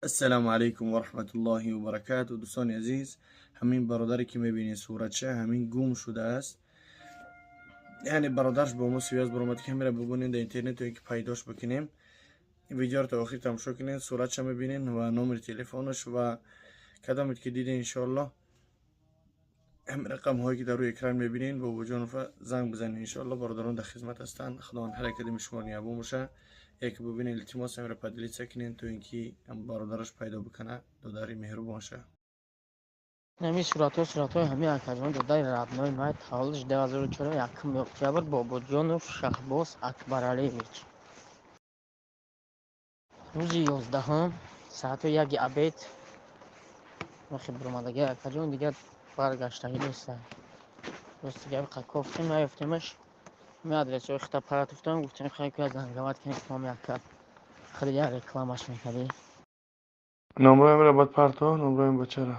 Ассалому алайкум ва раҳматуллоҳи ва баракату. Дӯстони азиз, ҳамин бародаре, ки мебинед суратша, ҳамин гум шудааст. Яъне бародарш бо мо связь баромад, ки ҳамира бибинед дар интернет, то ки пайдош бикунем. Видеоро то охир тамошо кунед, суратша мебинед ва номери телефонаш ва кадомед ки дидед, иншоаллоҳ, ҳамин рақамҳое, ки дар рӯи экран мебинед, Бобоҷонова занг бизанед. Иншоаллоҳ, бародарон дар хизмат ҳастанд. Худованд ҳар якадами шумо нигаҳбон боша. Яке бубинед, илтимос, ҳамира поделиться кунед, то ин ки бародараш пайдо бикунад, додари меҳрубон ша. Ҳамин суратҳо суратҳои ҳамин акаҷон, додари родной май, таваллудш 2004, 1 октябр, Бобоҷонов Шаҳбоз Акбаралиевич. Рӯзи 11-ум, соати 1-и обед вақти биромадаги акаҷон, дигар баргаштагӣ неста. Рости гап, кофтем, наёфтемаш. Ҳамин адресҳои хита партофтам, гуфтем, хай, ку занговат кунем, ҳам яка худи як рекламаш мекардӣ. Номрои амира бад парто, номрои бачара.